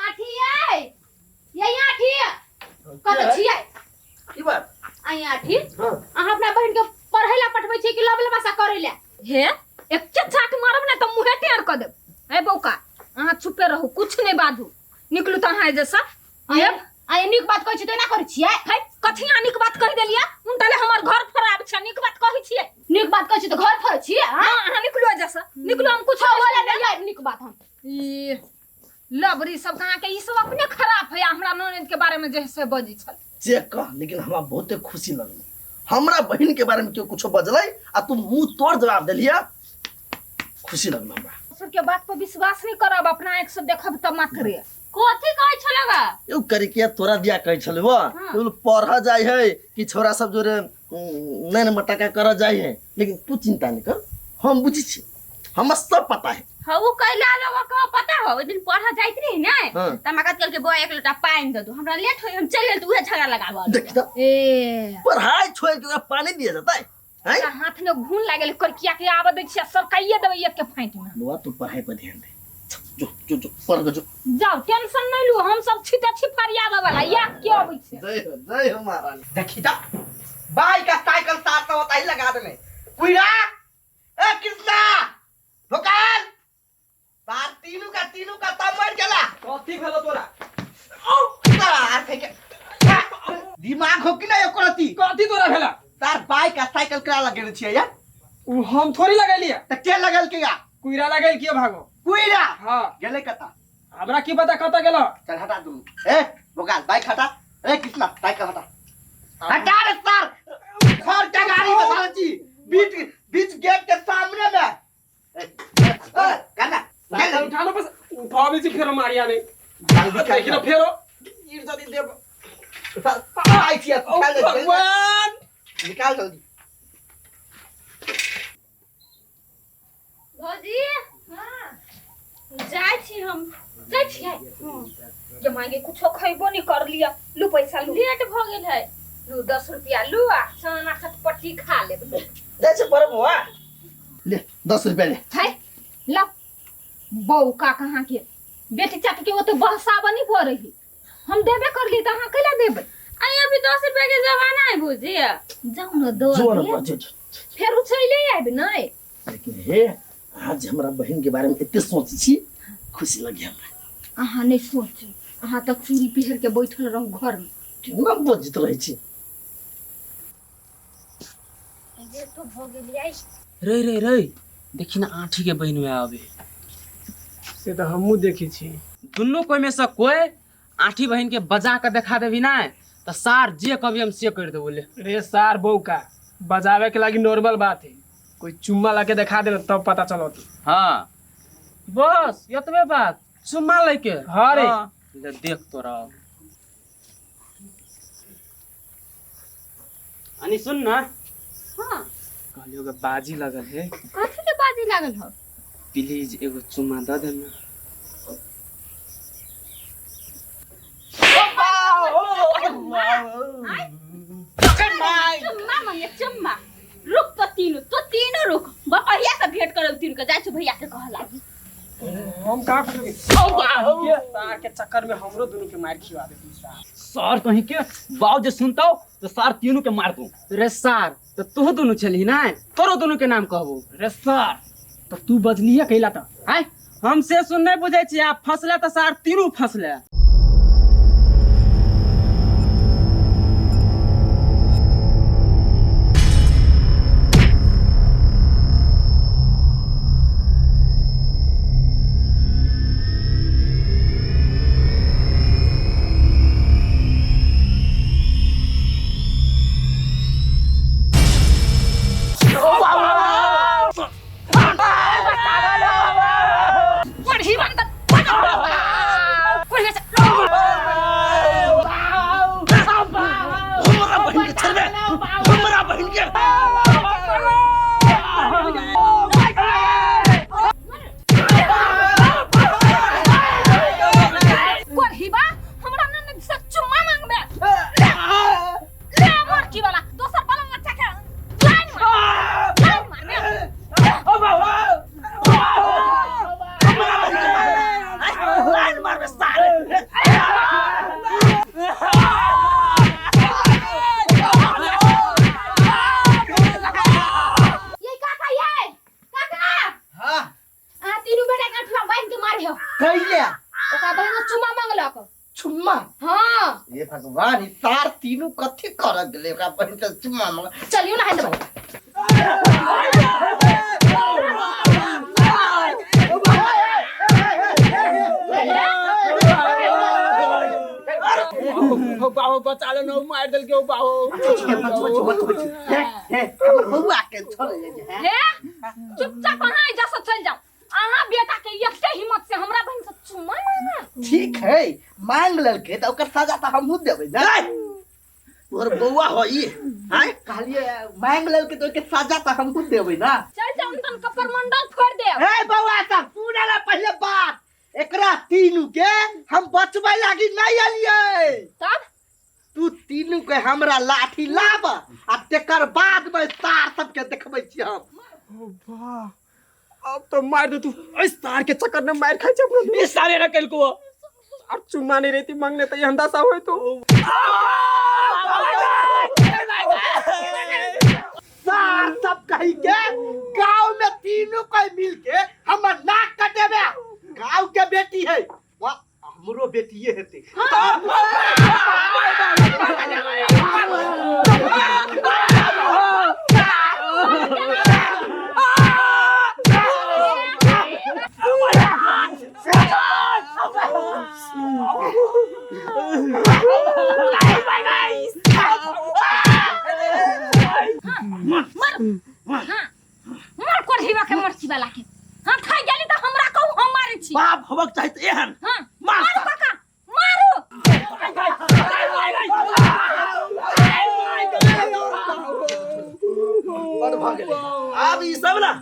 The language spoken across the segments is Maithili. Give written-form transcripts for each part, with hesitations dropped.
आठी यै यै आठी कत छियै की बात आई आठी हाँ। अहाँ अपना बहिन के पढ़ै ला पठबै छियै कि लब लबासा करै ला हे एके चाट मारब ने तऽ मुँहे टेढ़ कऽ देब ए बौका अहाँ चुपे रहू कुछ नहि बाजू निकलू तऽ अहाँ जैसा आय आय नीक बात कहै छी तऽ एना करै छियै है कथी अहाँ नीक बात कहि देलियै उनटले हमर घर फराब छै नीक बात कहै छियै नीक बात कहै छी तऽ घर फरै छियै हां अहाँ निकलू एजा से निकलू हम कुछ बोले नहि आयब नीक बात हम ई लबरी सब कहाँ के ई सब अपने खराब है हमरा ननद के बारे में जे से बजै छल जे कह लेकिन हमरा बहुते खुशी लगल हमरा बहिन के बारे में केओ कुछो बजलै आ तू मुंह तोड़ जवाब देलिया खुशी लगल हमरा ससुर के बात पर विश्वास नहीं करब अपना आँख से देखब तऽ मात्रे कथी कहै छलग यौ करिकिया तोरा दिया कहै छलै वो बोल पढ़ जाय है कि छोरा सब जोरे नैन मटका कर जाय है लेकिन तू चिंता नहीं कर हम बुझी छी हमरा सब पता है हाँ वो कैला लोग का पता हो ओइ दिन पढ़ जाइत रही ने हाँ। त हमरा कहत के बौआ एक लोटा पानि दे दू हमरा लेट होई हम चल गेल त उहे झगड़ा लगाबऽ देख त ए पढ़ाई छोड़ के ओकरा पानी दिया जाता है हैं? ओकरा हाथ में घून लागल करकिया के आबऽ दै छियै सरकाइए देबै एक के फाँटि में बौआ तू पढ़ाई पर ध्यान दे जो जो जो पढ़ के जो जाओ टेंशन नहीं लू हम सब छी तऽ छी फरियाबऽ वाला या के अबै छै जय हो महारानी देखी त बाइक आ साइकिल साथ में ओतही लगा देने कुइरा ए कृष्णा भोकाल तार तीनू का तब मर गेला कथी भेलो तोरा तार फेंके दिमाग हो कि ना एको रति कथी तोरा भेला तार बाइक आ साइकिल करा लगेने छियै यार उ हम थोड़ी लगेलिए त के लगल के या कुइरा लगेल कियो भागो कुइरा हाँ गेलै कता हमरा की पता कतऽ गेलो चल हटा दुनू ए भोकाल बाइक हटा ए कृष्णा साइकिल हटा हटा रे सर घर के गाड़ी में साला जी बीच बीच गेट के सामने में ए, ए, करना साइकिल उठा लो बस उठाबे छी फेरो मारिया नहीं जल्दी कर देखी ना फेरो गिर जदी देब आई छी ओ निकाल जल्दी भगवान निकाल जल्दी भौजी जाइ छी हम जाइ छियै के मांगे कुछो खैबो नहीं कर लिया लू पैसा लू लेट भऽ गेल है लू 10 रुपया लू आ चना चटपटी खा लेब लू। जाइ छै पढ़ बौआ ले 10 रुपया ले है ला बौका कहाँ के बेटी चाट के ओते बहसाबऽ नहीं पड़े है हम देबे करली तऽ अहाँ कैला देबै आई अभी 10 रुपया के जमाना है भौजी जाउ ने दऽ जो न दिअ। जो जो फेर उछैले आबि नहि लेकिन हे अहाँ जे हमरा बहिन के बारे में एते सोच छी खुशी लगी हमरा अहाँ नहि सोचू अहाँ तऽ चूड़ी पहिर के बैठल रहू घर में केना बजैत रहै छी लेटो भऽ गेलियै रे रे रे देखी ना आठी के बहिन में आवे से तऽ हमहूँ देखै छी दुनू कोई में से कोई आठी बहिन के बजा के देखा देबी ना तो सार जे कभी हम से कर देबो ले रे सार बौका बजावे के लागी नॉर्मल बात है कोई चुम्मा ला के देखा देना तब पता चलत हाँ बस एतबे बात चुम्मा लेके हाँ रे। ले देख तोरा अनि सुन ना हाँ कहलियो के बाजी लगल है कथी के बाजी लागल हो प्लीज एगो चुम्मा दे दे ना चुम्मा मांगे चुम्मा रुक तो तीनों तो तीनों रुक बपहिया से भेंट करब तीनों के जाइ छी भैया के कह लागी हम का करोगे ये सार के चक्कर में हमरो दोनों के मार खिवा देती सार सर कहीं के बाप जे सुनताओ तो सार तीनों के मार दूं रे सार तो तू दुनू छलही ना तोरो दुनू के नाम कहबो रे सार तो तू बजलिए कैला त आय हम से सुन नहीं बुझै छी आ फसले तऽ सार तीनू फसले पढ़ी बंद पढ़िए से है। कैले? ओकरा बहिन से चुमा मांगलक। चुम्मा? हाँ। हे भगवान, ई सार तीनू कथी कर गेलै ओकरा बहिन से चुम्मा मांग। चलियो ना देबै। हो बाबू बचा ले न, मार देल के बाबू। हमर बौआ के छोड़ ले जे। हे चुपचाप अहाँ एजा से चलि जाओ। अहाँ बेटा के एकटे हिम्मत से हमरा बहिन से चुम्मा मांगा। ठीक है, मांग लेलकै तऽ ओकर सजा तऽ हमहूँ देबै ने। तोहर बौआ हो ई आय? कहलियै मांग लेलकै तऽ ओकर सजा तऽ हमहूँ देबै ने। चलि जाउ तन कपर मंडल फोड़ि देब। हे बौआ सब सुन ले पहिले बात, एकरा तीनू के हम बचबै लागी नहीं एलियै। तब तू तीनू के हमरा लाठी लाब आ तेकर बाद में तार सबके देखबै छी हम। ओ बा, अब तो मार दे तू। इस तार के चक्कर में मार खाई छे अपना। ई सारे ना कल को अब चुम्मा नहीं रहती मांगने तो ये अंदाजा होय तो। सार सब कही के गांव में तीनों कोई मिल के हमर नाक कटेबे। गांव के बेटी है, वाह हमरो बेटिए हेतै। हाँ मर कोढ़ीवा के मरची वाला के। हाँ खाइ गेली तऽ हमरा कहू हम मारै छी। बाप होबक चाही तऽ एहन। हाँ मार मारू काका मारू। बड़ भऽ गेलै। आब ई सब ना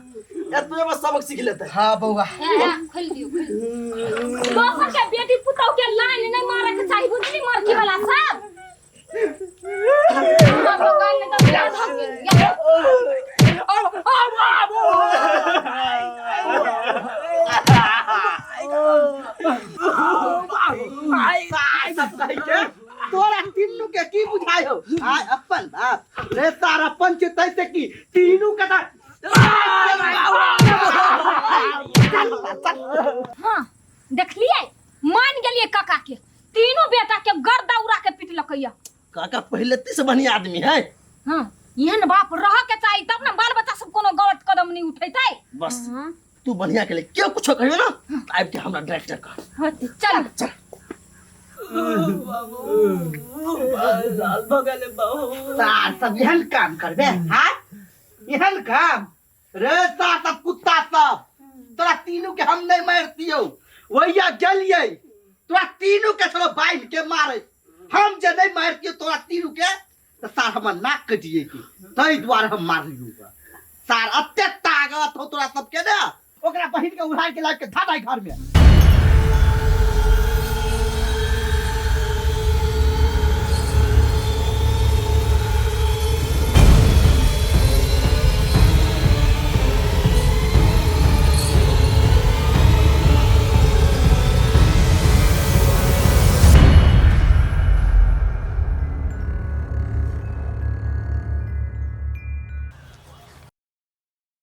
एतबे में सबक सीख लेतै। हाँ बौआ खोलि दियौ खोलि दियौ। दोसर के बेटी पुतहु के लाइन नहि मारऽ के चाही बुझली मरकी वाला सब। हमरो गाल नहि तऽ बियाह भऽ गेल। सार सब कही के तोरा तीनू के की बुझाय हो? आय अपन बाप रे सार अपन के तैसे की तीनू के त हाँ देखलियै मान गेलियै काका के, तीनों बेटा के गर्दा उड़ा के पिटलकैया। काका पहले तीस बढ़िया आदमी है। हाँ एहन बाप रह के चाही तब ने बाल बच्चा सब कोनो गलत कदम नहीं उठेतै। बस तू बढ़िया के लिए क्यों कुछो कहियो ना आबि के हमरा डायरेक्टर कह। हाँ, चल चल। सार सब एहन काम करबे? हाँ एहन काम रे सार सब कुत्ता सब, तोरा तीनू के हम नहीं मारतियौ। वैया गेलियै तोरा तीनू के चलो बांध के मारे, हम जे नहीं मारतियौ तोरा तीनू के तो सार हमर नाक कटि जैती, ताहि दुआरे हम मारलियौ। सार अते ताकत हो तोरा सबके ने, ओकरा बहिन के उड़ा के लाके धादाई घर में।